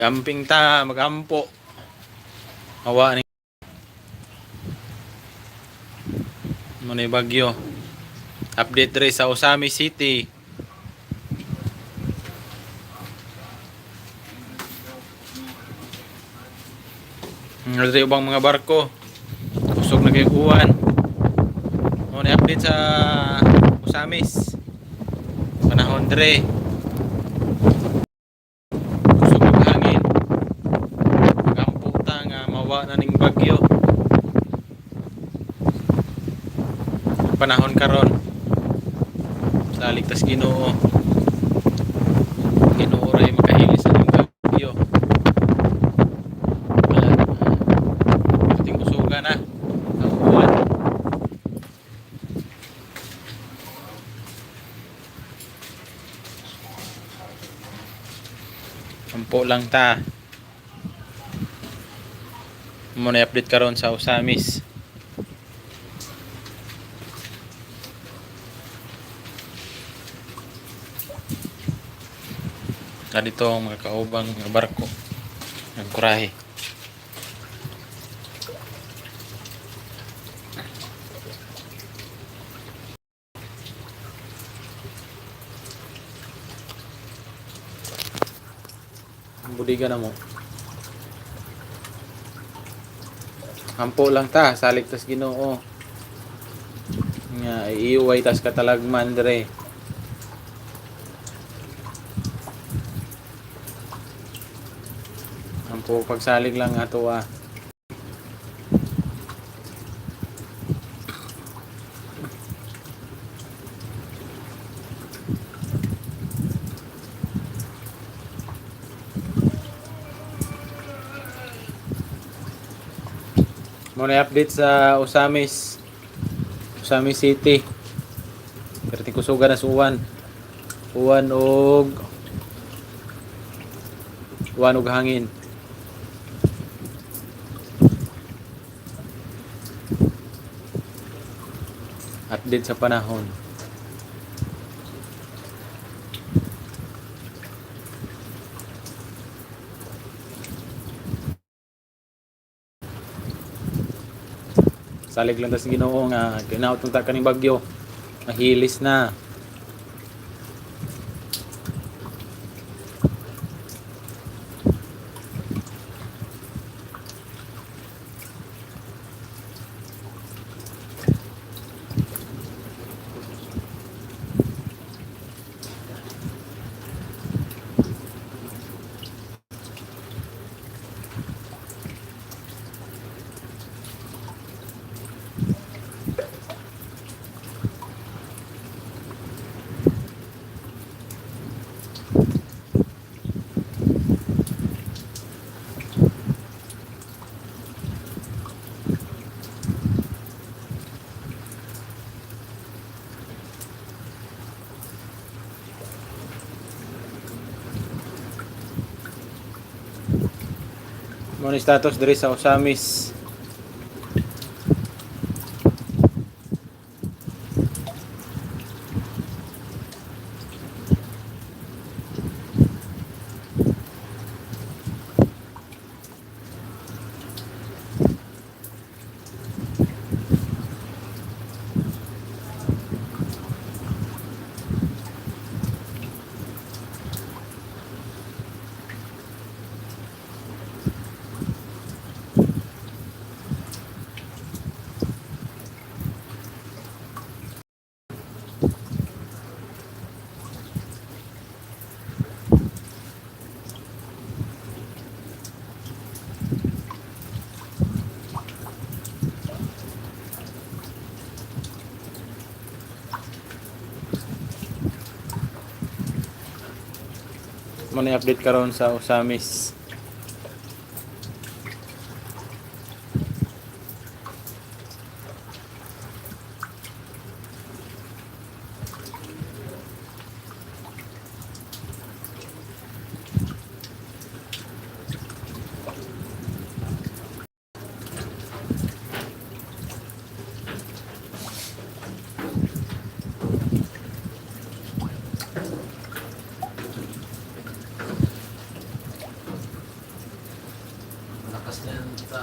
Camping ta, magampo. Awa ni mo ni bagyo. Update diri sa Ozamis City. Diri ubang mga barko. Kusog na kay uwan. Mo ni update sa Ozamis. Panahon diri. Kusog og hangin. Magampo ta nga mawa na ning bagyo. Panahon karon. Salig tas Ginoo. Ginoo ray makahilis sa ning bagyo. Wala. Ating kusuga na ang uwan. Ampo lang ta. Mo na update karon sa Ozamis. Na dito ang mga kaubang mga barko. Nagkurahe. Ang budiga na mo. Ampo lang ta, salig tas Ginoo. Nga iiway tas katalagman dire. Ampo pagsalig lang ato ah. Mo na update sa Ozamis. Ozamis City. Pero kusuga na sa uwan. Uwan og hangin. Update sa panahon. Salig lang tas Ginoo nga ginaot ta kaning bagyo. Mahilis na. Mo ni status diri sa Ozamis. Mo ni update karon sa Ozamis. Lakas niyan sa